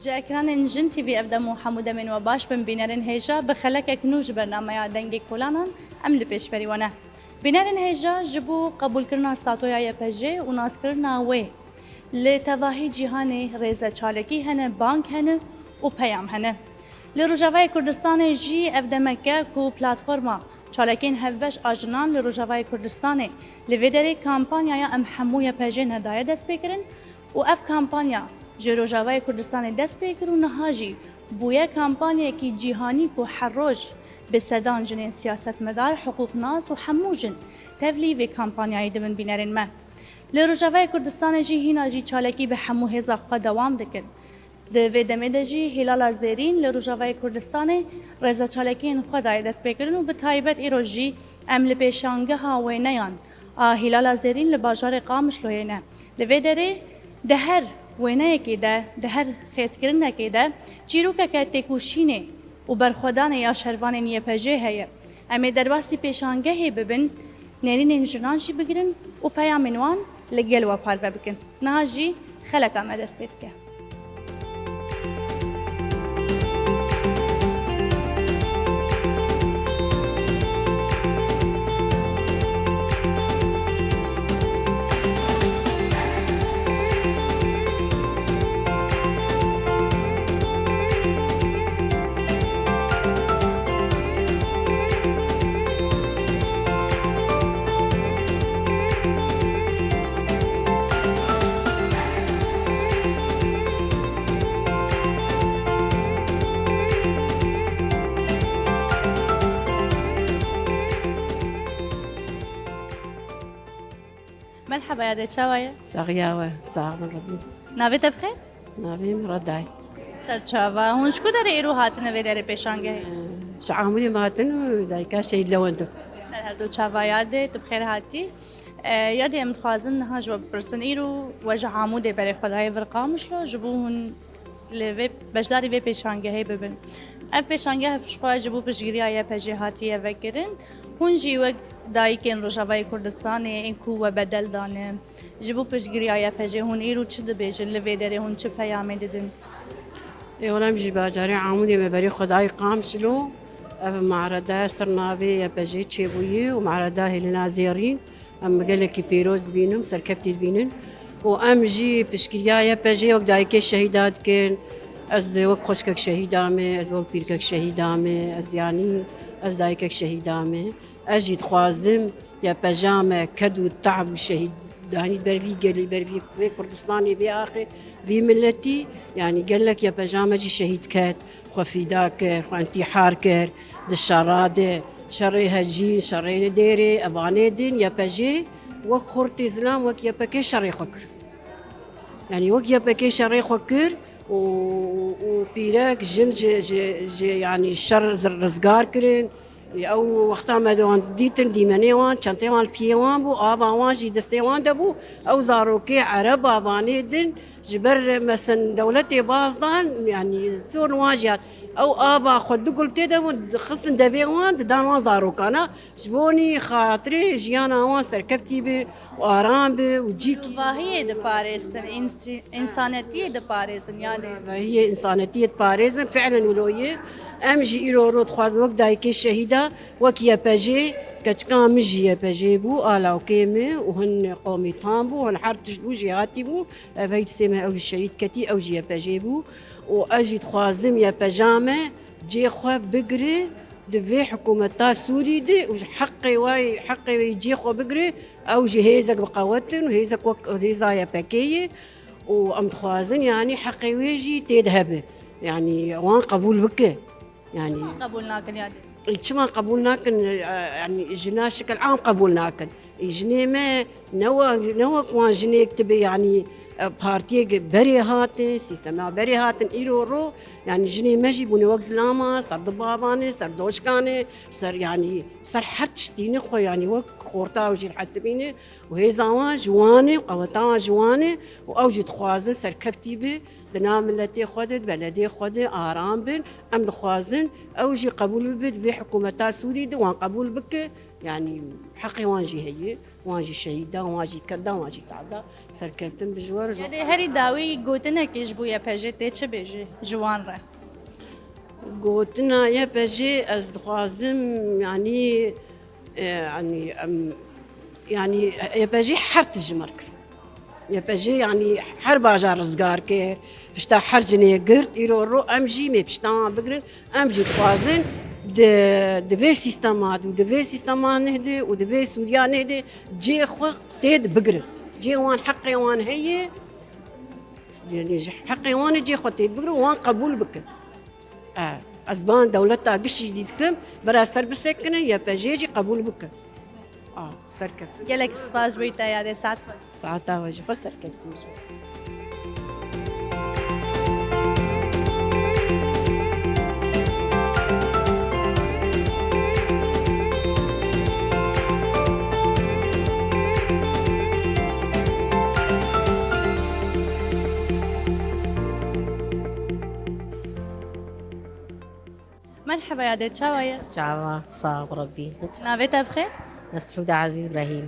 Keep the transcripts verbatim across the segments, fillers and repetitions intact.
Ji ekranên Jin T V ev dem û hemû demên we baş bin, bînerên hêja, bi xelekek nû ji bernameya Dengê Kolanan em li pêşberî we ne. Bînerên hêja, ji bo qebûlkirina statoya Y P J û naskirina wê li tevahî cîhanê rêze çalakî hene, bang hene û peyam hene. Li Rojavayê Kurdistanê jî ev demek e ku platforma çalakiyên hevbeş a jinan li Rojavayê Kurdistanê li vê derê kampanyaya Em Hemû Y P J ne daye destpêkirin û ev kampanya ji Rojavayê Kurdistanê dest pê kir û niha jî bûye kampanyayekî cîhanî ku her roj bi sedan jinên siyasetmedar, hiqûqnas û hemû jin tevlî vê kampanyayê dibin, bînerên me. Li Rojavayê Kurdistanê jî hîna jî çalakî bi hemû hêza xwe dewam dikin. Di vê demê de jî Hîlala Zêrîn li Rojavayê Kurdistanê rêze çalakiyên xwe daye destpêkirin û bi taybet îro jî em li pêşangeha wêneyan a Hîlala Zêrîn li bajarê Qamişloyê ne. Li vê derê di her wêneyekê de, di her xêzkirinekê de çîrokeke têkoşînê û berxwedanê ya şervanên Y P J heye. Em ê derbasî pêşangehê bibin, nêrînên jinan jî bigirin û peyamên wan li gel we parve bikin. Niha jî xeleka me dest pê dike. Merhaba yade, çawa ye? Saxiya we, sax bin Rebî. Navê te bi xêr? Navê min Reday. Ser çava. Hûn ji ku derê îro hatine vê derê pêşangehê? Ji Amûdê me hatin û dayika Şehîd Lewend. Ser her du çava yade, tu bi xêr hatî. E, yade, em dixwazin niha ji we bipirsin. Îro we ji Amûdê berê xwe dayê vir Qamişlo, ji bo hûn li vê beşdarî vê pêşangehê bibin. Ev pêşangeh ji xwe ji bo piştgiriya Y P J hatiye vekirin. Hûn jî wek dayikên Rojavayê Kurdistanê ên ku we bedel dane, ji bo piştgiriya Y P J hûn îro çi dibêjin, li vê derê hûn çi peyamê didin? Ê wela em ji bajarê Amûdê me berê xwe dayî Qamişlo. Ev marede ser navê Y P J çêbûyî û mareda Hêlîna Zêrîn. Em gelekî pîroz dibînin, serkeftî dibînin. Û em jî piştgiriya Y P J wek dayikê şehîda dikin. Ez wek xwişkek şehîda me, ez wek pîrkek şehîda me, ez yanî ez dayikek şehîda me. Ez jî dixwazim Y P J me ked û te'b û şehîdanî ber vî gelî, ber vî wê Kurdistanê, vê axê, vî miletî, yanî gelek Y P J me jî şehîd ket. Xwe fîda kir, xwe întîhar kir, di şera de, şerê hecî, şerê dêrê, evanê din, Y P J wek xortê zilam, wek Y P G şerê xwe kir. Yanî wek Y P G şerê xwe kir û, û pîrek, jin ji, ji, ji, yanî şer rizgar kirin. Ew wexta me wan dîtin, dîmenê wan, çentê wan li piyê wan bû, ava wan jî destê wan de bû. Ew zarokê ereba vanê din, Ji ber mesen dewletê baz dan, yanî zor li wan jî hat. Ew ava xwe du gul tê de bûn, dixistin devê wan, didan wan zarokana. Ji bo nî xatirê jiyana wan serkeftî bi û aram bi û cîkî. Rovahiyê diparêzin, însi-, însanetiyê diparêzin, yanî. Rovahiyê însanetiyê diparêzin, fi'len wilo ye. Em jî îro ro dixwazin wek dayikê şehîda, wek Y P J, keçika min jî Y P J bû, alawkê min û hin qomîtan bû, hin her tişt bû, jêhatî bû. Ev hey disê me ew jî şehîd ketî, ew jî Y P J bû. Û ez jî dixwazim Y P J me cê xwe bigire di vê hikûmeta Sûrî de û ji heqê wayê, heqê wê cê xwe bigire, ew jî hêzek bi qewet in û hêzek wek hêza Y P G ye. Û em dixwazin, yanî heqê wê jî tê de hebe. Yanî wan qebûl bike. Yanî Çima qebûl nakin ya dê? Çima qebûl nakin? E, yanî jina şikil am qebûl nakin. Jinê me ne wa-, ne wek wan jinêk dibe, yanî, e, partiyek berê hatin, sîstema berê hatin, îro ro, yanî jinê me jî bûne wek zilama, ser dibavane, ser doşkane, ser, yanî ser her tiştîne xwe, yanî wek xorta ew jî hesibîne û hêza wan ji wan e, qeweta wan ji wan e û ew jî dixwazin serkeftî bi, di nav miletê xwe de, di beledê xwe de aram bin. Em dixwazin ew jî qebûl bibe di vê hikûmeta Sûrî de, wan qebûl bike. Yanî heqê wan jî heye. Wan jî şehîda, wan jî keda, wan jî te'da, serkeftin bi ji we re. Yadê herî dawî gotinekê ji bo Y P J tê çi bêjî ji wan re? Gotina Y P J ez dixwazim, yanî, e, yanî, em, yanî Y P J her tişt ji me re kir. Y P J yanî her bajar rizgar kir, pişta her cinê girt, îro ro em jî mê pişta wan bigirin, em jî dixwazin di, di vê sîstema de û di vê sîstema neh de û di vê Sûriya neh de cê xwe tê de bigirin. Cê wan heqê wan heye, yanî ji heqê wan e cê xwe tê de bigirin û wan qebûl bikin. E, ez ban dewleta giştî jî dikim, bera ser bisekinin, Y P J jî qebûl bikin. A, serkeftin. Gelek spas ji bo te ya dê, saet xweş. Saeta we ji xwe serkeftin jî. Merheba yadê, çawa ye? Çawa, sağ ol Rabbi. Navê te bi xêr? Mesûd Ezîz Îbrahîm.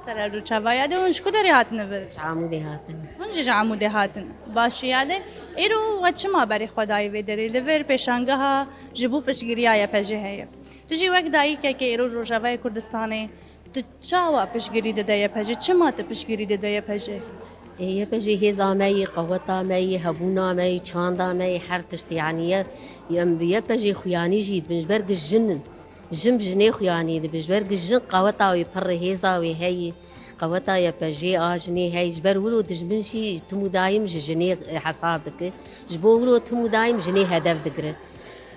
Ser erd û çava yadê, hûn ji ku derê hatine vir? Ji Amûdê hatin. Hûn jî ji Amûdê hatin. Baş e yadê. Îro we çima berê xwe dayî vê derê? Li vir pêşangeha ji bo piştgiriya Y P J heye. Tu jî wek dayîkekê îro Rojavayê Kurdistanê, tu çawa piştgirî dide Y P J? Çima tu piştgirî dide Y P J? Ê, Y P J hêza me yê, qeweta me yê, hebûna me yê, çanda me yê, her tiştî, yanî ye, em bi Y P J xuyanî jî dibin, ji ber ku jin in. Jin bi jinê xuyanî dibe, ji ber ku jin qeweta wê pir e, hêza wê heye, qeweta Y P J a jinê heye, ji ber wilo dijmin jî tim û daîm ji jinê, e, hesab dike. Ji bo wilo tim û daîm jinê hedef digire.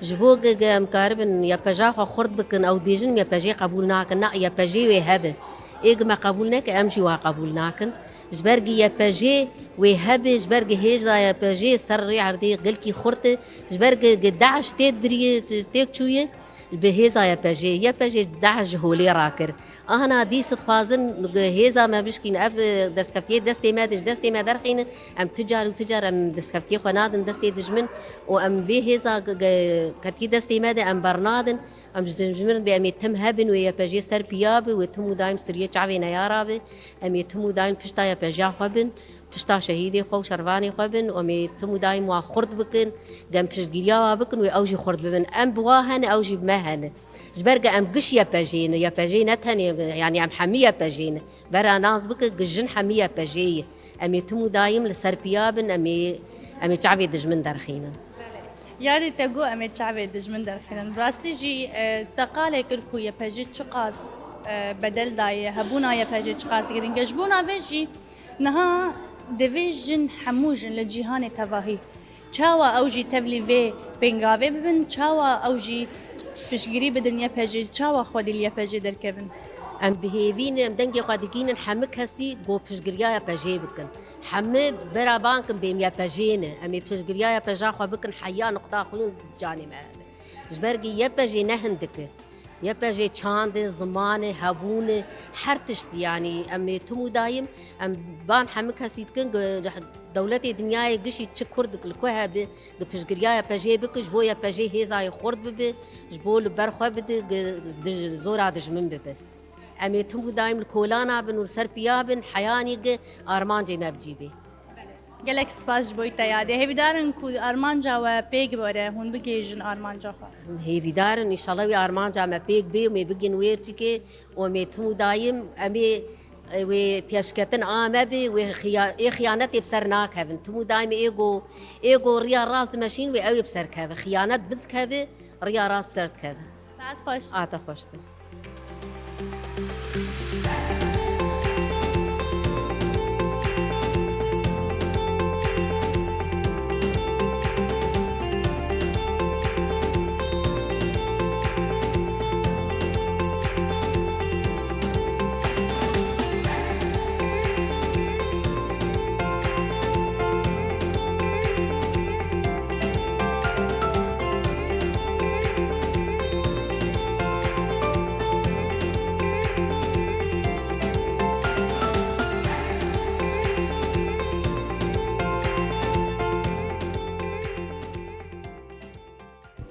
Ji bo ge, ge em karibin Y P J xwe xurt bikin, ew dibêjin Y P J qebûl nakin. Na, Y P J wê hebe. Ê ge me qebûl neke, em jî wa qebûl nakin. Ji ber gi Y P J wê hebe, ji ber gi hêza Y P J ser rê erdê gelkî xurt e, ji ber gi, gi DAIŞ tê dibirî, têk çûye, bi hêza Y P J, Y P J DAIŞ ji holê rakir. Ahna dîs dixwazin hêza me bişkîn, ev, e, destkeftiyê destê me de, ji destê me derxînin, em ti car û ti car em destkeftiyê xwe nadin destê dijmin û em vê hêza ge, ge, ketî destê me de em bernadin. Em ji dijmin bê em ê tim hebin, wê Y P J ser piya bi, wê tim û daîm siriyê çavê neyara bi. Em ê tim û daîm pişta Y P J xwe bin, pişta şehîdê xwe û şervanê xwe bin û em ê tim û daîm wa xurt bikin. Gem piştgiriya wa bikin, wê ew jî xurt bibin. Em bi wa hene, ew jî bi me hene. Ji ber ku em giş Y P J ne, Y P J ne tenê, yanî em hemî Y P J ne. Vera nas bike, gijin hemî Y P J ye. Em ê tim û daîm li ser piya bin, em ê, em ê çavê dijmin derxînin. Yarî te got em ê çavê dijmin derxînin. Bi rastî jî, e, te qalê kir ku Y P J çiqas, e, bedel daye, hebûna Y P J çiqas giring e. Ji bona vê jî niha divê jin, hemû jin li cîhanê tevahî, çawa ew jî tevlî vê pêngavê bibin, çawa ew jî piştgirî bidin Y P J, çawa xwedî li Y P J derkevin? Em bi hêvî ne, em dengê xwe digînin hemû kesî ku piştgiriya Y P J bikin. Hemû bera bankin bêm Y P J ne. Em ê piştgiriya Y P J xwe bikin heya nuqta xwîn canê me hebe. Ji ber ku Y P J ne hindik e. Y P J çand e, ziman e, hebûn e, her tişt, yanî em ê tim û daîm, em ban hemû kesî dikin, gi-, dewletê dinyayê gişî çi Kurdik li ku hebe, gi piştgiriya Y P J bike, ji bo Y P J hêza wê xurt bibe, ji bo li ber xwe bide, gi-, dij-, zora dijmin bibe. Em ê tim û daîm li kolana bin û li ser piya bin, heyanî gi armancê me bi cî bê. Gelek spas ji bo te yadê. Hêvîdar in ku armanca we pêk were, hûn bigihêjin armanca xwe. Hêvîdar in, înşallah wê armanca me pêk bê û me bigin wê tikê û em ê tim û daîm em ê, e, wê pêşketin a me bê, wê xiya-, ê xiyanetê bi ser nakevin. Tim û daîm ê go, ê go riya rast dimeşîn wê ew ê bi ser keve. Xiyanet bin dikeve, riya rast bi ser dikeve. Saet xweş. A te xweştir.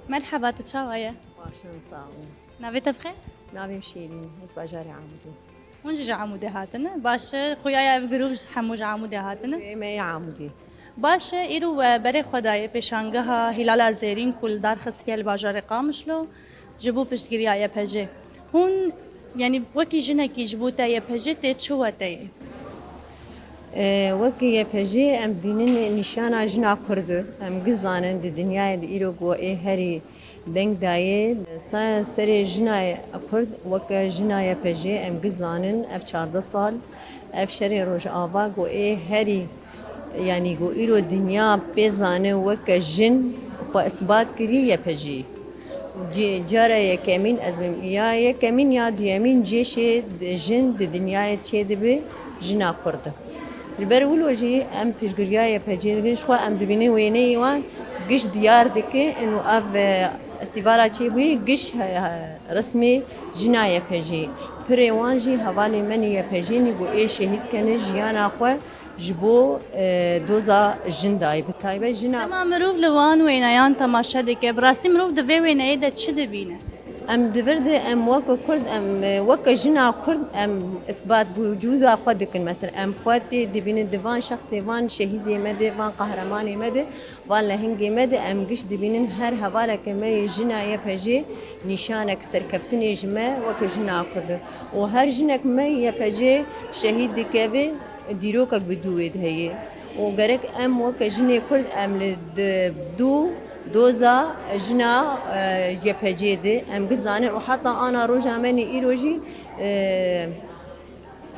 Merheba, tu çawa ye? Baş in, sağ olun. Navê te bi xêr? Navê min Şêrîn, ez bajarê Amûdê. Hûn jî ji Amûdê hatine? Baş e, xuya ya ev grûp ji hemû ji Amûdê hatine? Ê me yê Amûdê. Baş e, îro we berê xwe dayê pêşangeha Hîlala Zêrîn ku li dar xistiye li bajarê Qamişlo ji bo piştgiriya Y P G. Hûn, yanî wekî jinekî ji bo te Y P G tê çi weteyê? E, wekî Y P G em bînin nîşana jina Kurd e. Em gizanin di dinyayê de îro ku ê herî deng dayê. Sa-, serê jina Kurd weke jina Y P G em gizanin ev çardeh sal, ev şerê Rojava ku ê herî, yanî ku îro dinya pê zane weke jin xwe isbat kirî Y P G. Cî-, cara yekemîn ez bim ya yekemîn ya duyemîn cêşê di-, jin di dinyayê çêdibe jina Kurd e. Ji ber wilo jî em piştgiriya Y P G dikin, ji xwe em dibînin wêneyê wan giş diyar dike û ev, e, festîvala çêbûyî giş, e, e, resmê jina Y P G. Pirê wan jî hevalên me nî Y P G nî ku ê şehîd kene jiyana xwe ji bo, e, doza jin dayî, bi taybet jina. Dema mirov li wan wêneyan temaşe dike, bi rastî mirov di vê wêneyê de çi dibîne? Em di vir de em weke Kurd, em, e, weke jina Kurd em isbat bi wicûda xwe dikin. Mesela em xwe tê dibînin di van şexsê, van şehîdê me de, van qehremanê me de, van lehengê me de em giş dibînin her hevaleke me yê jina Y P G nîşanek serkeftinê ji me weke jina Kurd e. Û her jinek me Y P G şehîd dikeve, dîrokek bi dû wê de heye. Û gerek em weke jinê Kurd em li di dû doza jina, e, Y P G de em gizanin û heta ana roja me nî îro jî, e,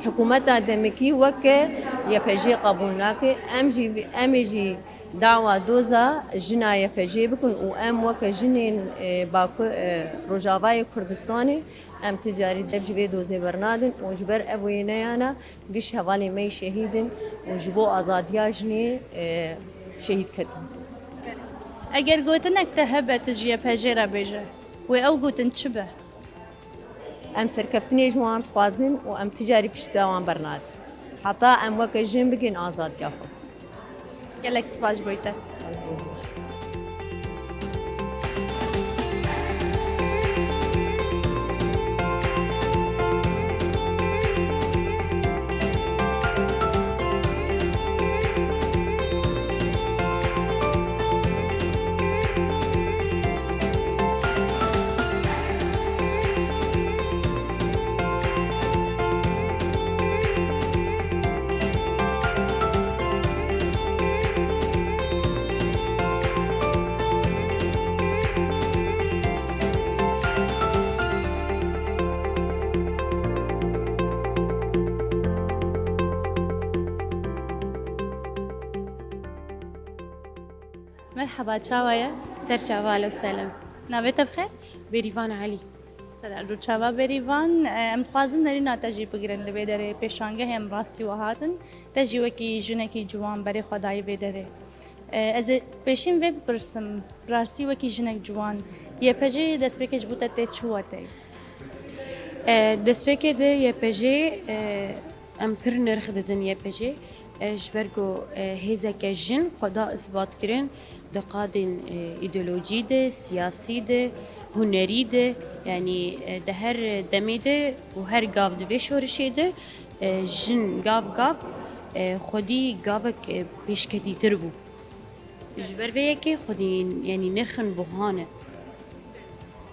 hikûmeta demikî weke Y P G qebûl nake. Em jî, em ê jî dawa doza jina Y P G bikin û em weke jinên, e, Baku-, e, Rojavayê Kurdistanê em ti carî dev ji vê dozê bernadin û ji ber ev wêneyana giş hevalên me yî şehîd in û ji bo azadiya jinê, e, şehîd ketin. Eger gotinek te hebe, tu ji Y P G re bêje, wê ew gotin çi be? Em serkeftinê ji wan dixwazin û em ti carî pişta wan bernadin. Heta em weke jin bigihên azadiya xwe. Gelek spas ji bo te. Merheba, çawa ye? Ser çava, alo selam. Navê te bi xêr? Bêrîvan Elî. Ser erdû çava Bêrîvan, e, em dixwazin nerîna te jî bigirin li vê derê pêşangehê em rastî we hatin. Te jî wekî jinekî ciwan berê xwe dayî vê derê. E, ez ê pêşîn vê bipirsim, rastî wekî jinek ciwan, Y P G destpêkê ji bo te tê çi weteyê? E, destpêkê de Y P G, e, em pir nirx didin Y P G. E, ji ber ku, e, hêzeke jin xwe da isbatkirin di qadên, e, îdeolojî de, siyasî de, hunerî de, yanî, e, di her demê de û her gav di vê şorişê de, e, jin gav gav, e, xwedî gavek, e, pêşketîtir bû. Ji ber vê yekê xwedî, yanî nirxin buha ne.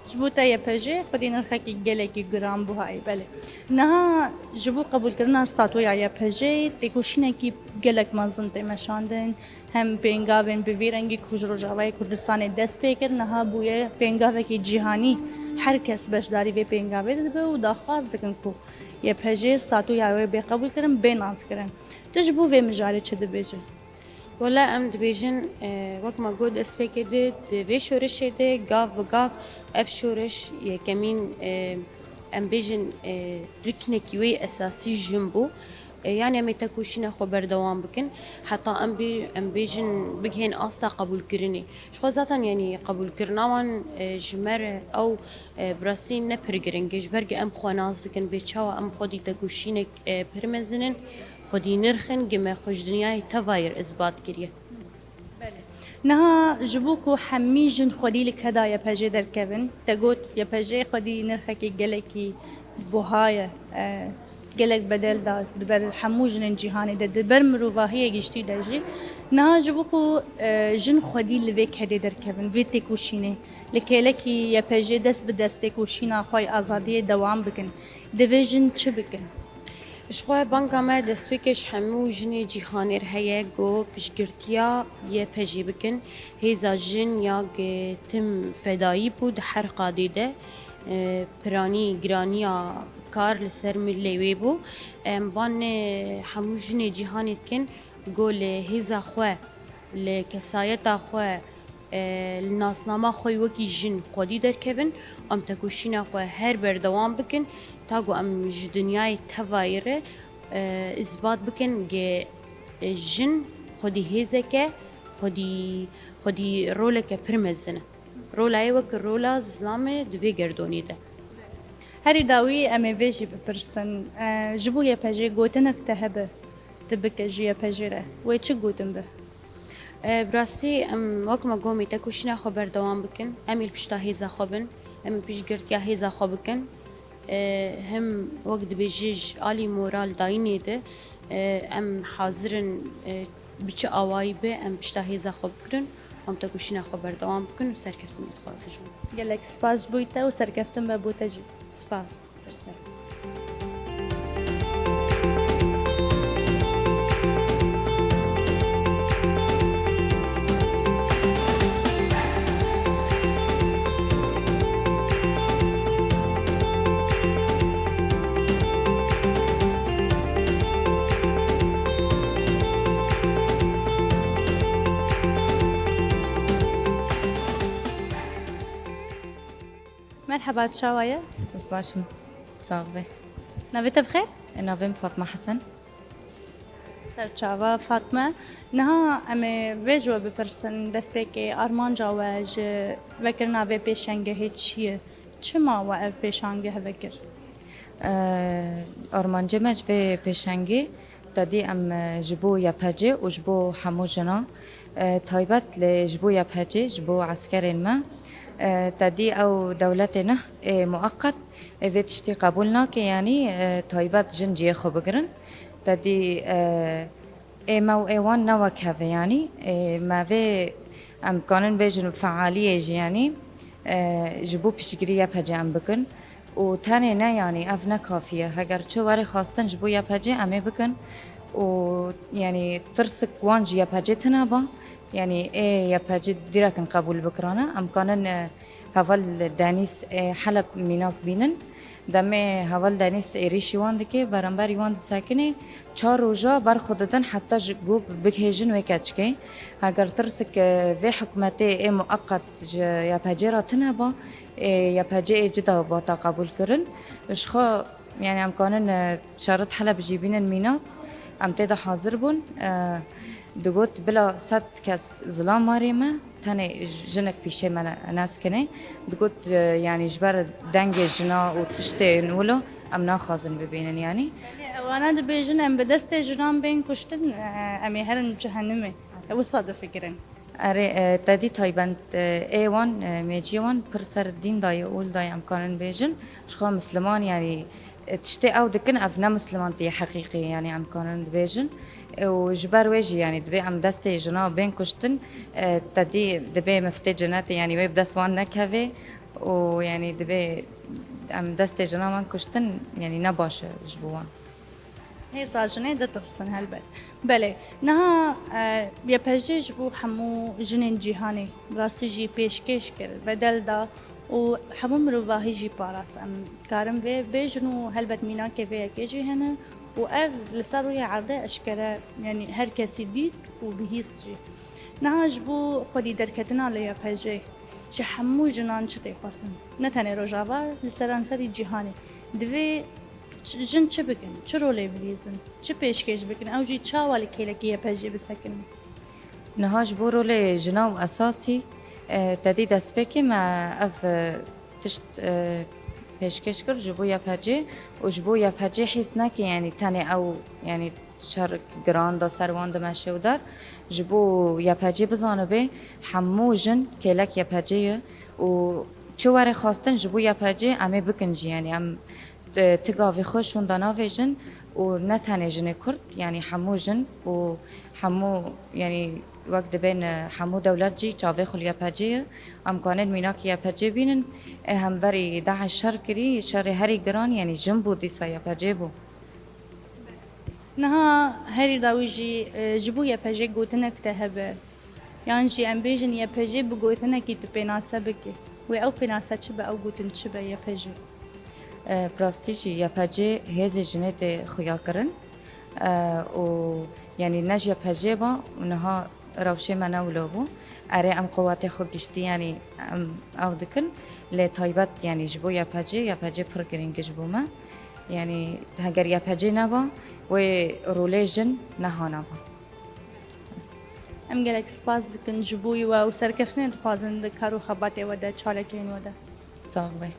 Ji bo te Y P G xwedî nirxekî gelekî giran buhayî, belê. Niha ji bo qebûlkirina statuya Y P G têkoşînekî gelek mezin tê meşandin. Hem pêngavên bi vî rengî ku ji Rojavayê Kurdistanê dest pê kir, niha bûye pêngavekî cîhanî. Her kes beşdarî vê pêngavê dibe û daxwaz dikin ku Y P G statuya wê bê qebûlkirin, bê naskirin. Tu ji bo vê mijarê çi dibêjî? Wele em dibêjin, e, wek me got destpêkê de, di vê şoreşê de gav bi gav ev şoreş yekemîn, e, em bêjin, e, riknekî wê esasî jin bû. E, yani em ê tekoşîna xwe berdewam bikin. Heta em bê-, em bêjin bigihên asta qebûlkirinê. Ji xwe zaten, yanî qebûlkirina wan, e, ji me re ew, e, bi rastî ne pir giring e. Ji ber ku em xwe nas dikin, bê çawa em xwedî tekoşînek, e, pir mezin in, xwedî nirxin, ku me xwe ji dinyayê tevayir isbat kiriye. Belê. Niha ji bo ku hemî jin xwedî li keda Y P G derkevin, te got Y P G xwedî nirxekî gelekî buha ye. E, Gelek bedel da di ber hemû jinên cîhanê de, di ber mirovahiyê giştî de jî. Niha ji bo ku, e, jin xwedî li vê kedê derkevin, vê têkoşînê, li kêlekî Y P J dest bi dest têkoşîna xwe yê azadiyê dewam bikin, divê jin çi bikin? Ji xwe banga me destpêkê ji hemû jinê cîhanê re heye ku piştgirtiya Y P J bikin. Hêza jin ya ku tim fedayî bû di her qadê de, e, piranî giraniya kar li ser milê wê bû. Em banê hemû jinê cîhanê dikin ku li hêza xwe, li kesayeta xwe, e, li nasnama xwe wekî jin xwedî derkevin, em tekoşîna xwe her berdewam bikin, ta ku em ji dinyayê tevayê re, e, îsbat bikin ku, e, jin xwedî hêzeke, xwedî, xwedî roleke pir mezin e. Rola wê wek rola zilamê di vê gerdonî de. Herî dawî em ê vê jî bipirsin. E, ji bo Y P J gotinek te hebe, tu bike ji Y P J re, wê çi gotin be? E, bi rastî em wek me gomî tekoşîna xwe berdewam bikin. Em ê li pişta hêza xwe bin. Em ê piştgirtiya hêza xwe bikin. E, hem wek dibêje ji alî moral dayînê de, e, em hazir in, e, bi çi awayî be em pişta hêza xwe bigirin, em tekoşîna xwe berdewam bikin û serkeftinê dixwazin ji wan. Gelek spas ji bo te û serkeftin be bo te jî. Spas, ser ser. Merheba, çawa ye? Ez baş im. Sax be. Navê te bi xêr? Navê min Fatma Hesen. Ser çava Fatma. Niha em ê vê ji we bipirsin, destpêkê armanca we ji vekirina vê pêşengehê çi ye? Çima we ev pêşangeh vekir? Eee, armancê me ji vê pêşengê, tedî em, e, ji bo Y P C û ji bo hemû jinan, e, taybet lê ji bo Y P C, ji bo eskerên me, e, tedî ew dewletê ne, ê mueqet, ê vê tiştî qebûl nake, yanî, e, taybet jin cihê xwe bigirin. Tedî, e, ê me û ê wan ne wek hev e, yanî, ê me vê, em kanin bêjin fealiyê jî, yanî, e, ji bo piştgirî Y P C em bikin. Û tenê ne, yanî ev ne kafî ye. Heger çi were xwestin ji bo Y P C em ê bikin. Û, yanî, tirsik wan ji Y P C tune ba. Yanî ê Y P C dîrekin qebûl bikirane. Em kanin, e, heval Denîs ê Heleb mînak bînin. Demê heval Denîs êrîşî wan dike, beramberî wan disekine, çar roja ber xwe didin heta ji ku bigihêjin wê keçikê. Heger tirsik, e, vê hikûmetê ê mueqet ji Y P C re tune ba, ê Y P C ê cida bata qebûl kirin. Ji xwe, yanî em kanin, e, şarit Heleb jî bînin mînak, em tê de hazir bûn. E, digot bila sed kes zilam warê me, tenê jinek pîşê me ne-, neskine. Digot, e, yanî ji ber dengê jina û tiştên wilo em naxwazin bibînin yanî. Belê, wana dibêjin em bi destê jinan bên kuştin, e, em ê herin cehenimê. Wisa difikirin. Erê, e, tedî taybent, e, ê wan, e, mêciyê wan pir ser dîn dayê û li dayê em kanin bêjin. Ji xwe misliman, yanî, e, tiştê ew dikin, ev ne mislimantiyê heqîqî, yanî em kanin dibêjin. E, û ji ber wê jî, yanî, divê em destê jina bên kuştin, e, tedî divê miftê cenetê, yanî, wê bi dest wan nekeve û, yanî, divê em destê jina wan kuştin, yanî, ne baş e ji bo wan. Hêza jinê ditirsin helbet. Belê, niha, e, Y P J ji bo hemû jinên cîhanê bi rastî jî pêşkêş kir, bedel da û hemû mirovahî jî parast. Em karin vê bêjin û helbet mînakê vê yekê jî hene û ev li ser rûyê erdê eşkere, yanî her kesî dît û bihîst jî. Niha ji bo xwedî derketina li Y P J ji hemû jinan çi tê xwestin? Ne tenê Rojava, li seranserî cîhanê. Divê Ç-, jin çi bikin? Çi rolê bilîzin? Çi pêşkêş bikin? Ew jî çawa li kêlekî Y P J bisekinin? Niha ji bo rolê jina û esasî, e, tedî destpêkê me ev, e, tişt, e, pêşkêş kir ji bo Y P C û ji bo Y P C hîs neke, yanî tenê ew, yanî şer giran da ser wan dimeşe û der. Ji bo Y P C bizanibe hemû jin kêlek Y P C ye û çi were xwestin ji bo Y P C em ê bikin jî, yanî em Ti, ti gavê xwe şûnda navêjin û ne tenê jinê Kurd, yanî hemû jin û hemû, yanî wek dibên, e, hemû dewlet jî çavê xwe li Y P G ye. Em kanin mînakî Y P G bînin. Ê hemberî DAIŞ şer kirî, şerê herî giran, yanî jin bû dîsa Y P G bû. Niha herî dawî jî, e, ji bo Y P G gotinek te hebe, yan jî em bêjin Y P G bi gotinekî tu pênase bike. Wê ew pênase çi be, ew gotin çi be Y P G? E, bi rastî jî Y P G hêzê jinê tê xuya kirin. E, û yanî ne ji Y P G ba û niha rewşê me ne wilo bû. Erê, em quwetê xwe giştî, yanî em ew dikin. Lê taybet, yanî ji bo Y P G, Y P G pir girîng e ji bo me. Yanî heger Y P G neba, wê rolê jin nehana ba. Em gelek spas dikin ji bo we û serkeftinê dixwazin di kar û xebatê we de, çalakiyên we de. Sax be.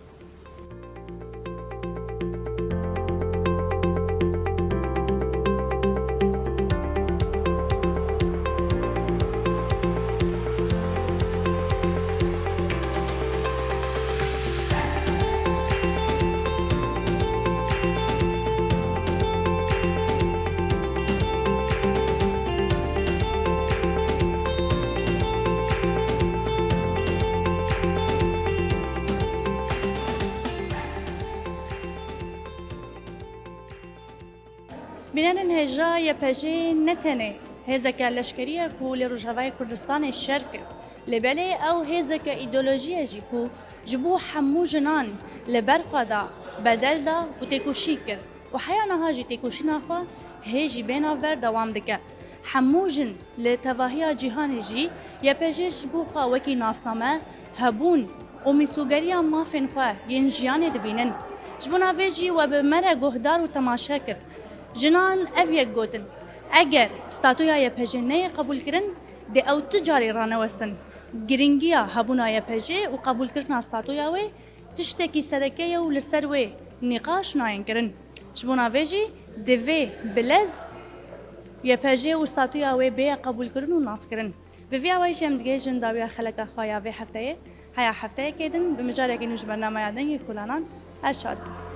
Bînerên hêja, Y P G ne tenê hêzeke leşkerî ye ku li Rojavayê Kurdistanê şer kir, lê belê ew hêzeke îdeolojî ye jî ku ji bo hemû jinan li ber xwe da, bedel da û têkoşîn kir û heya niha jî têkoşîna xwe hê jî bê navber dewam dike. Hemû jin li tevahiya cîhanê jî Y P G ji bo xwe wekî nasname, hebûn û mîsogeriya mafên xwe yên jiyanê dibînin. Ji bona vê jî we bi me re guhdar û temaşe kir. Jinan ev yek gotin, eger statuya Y P G neyê qebûlkirin, dê ew tu carî ranewestin. Girîngiya hebûna Y P G û qebûlkirina statuya wê tiştekî sereke ye û li ser wê nîqaş nayên kirin. Ji bona vê jî divê bi lez Y P G û statuya wê bêye qebûlkirin û naskirin. Bi vî awayî jî em digihîjin dawiya xeleka xwe ya vê hefteyê. Heya hefteyekê din bi mijarekî nû ji bernameya Dengê Kolanan ez şad bim.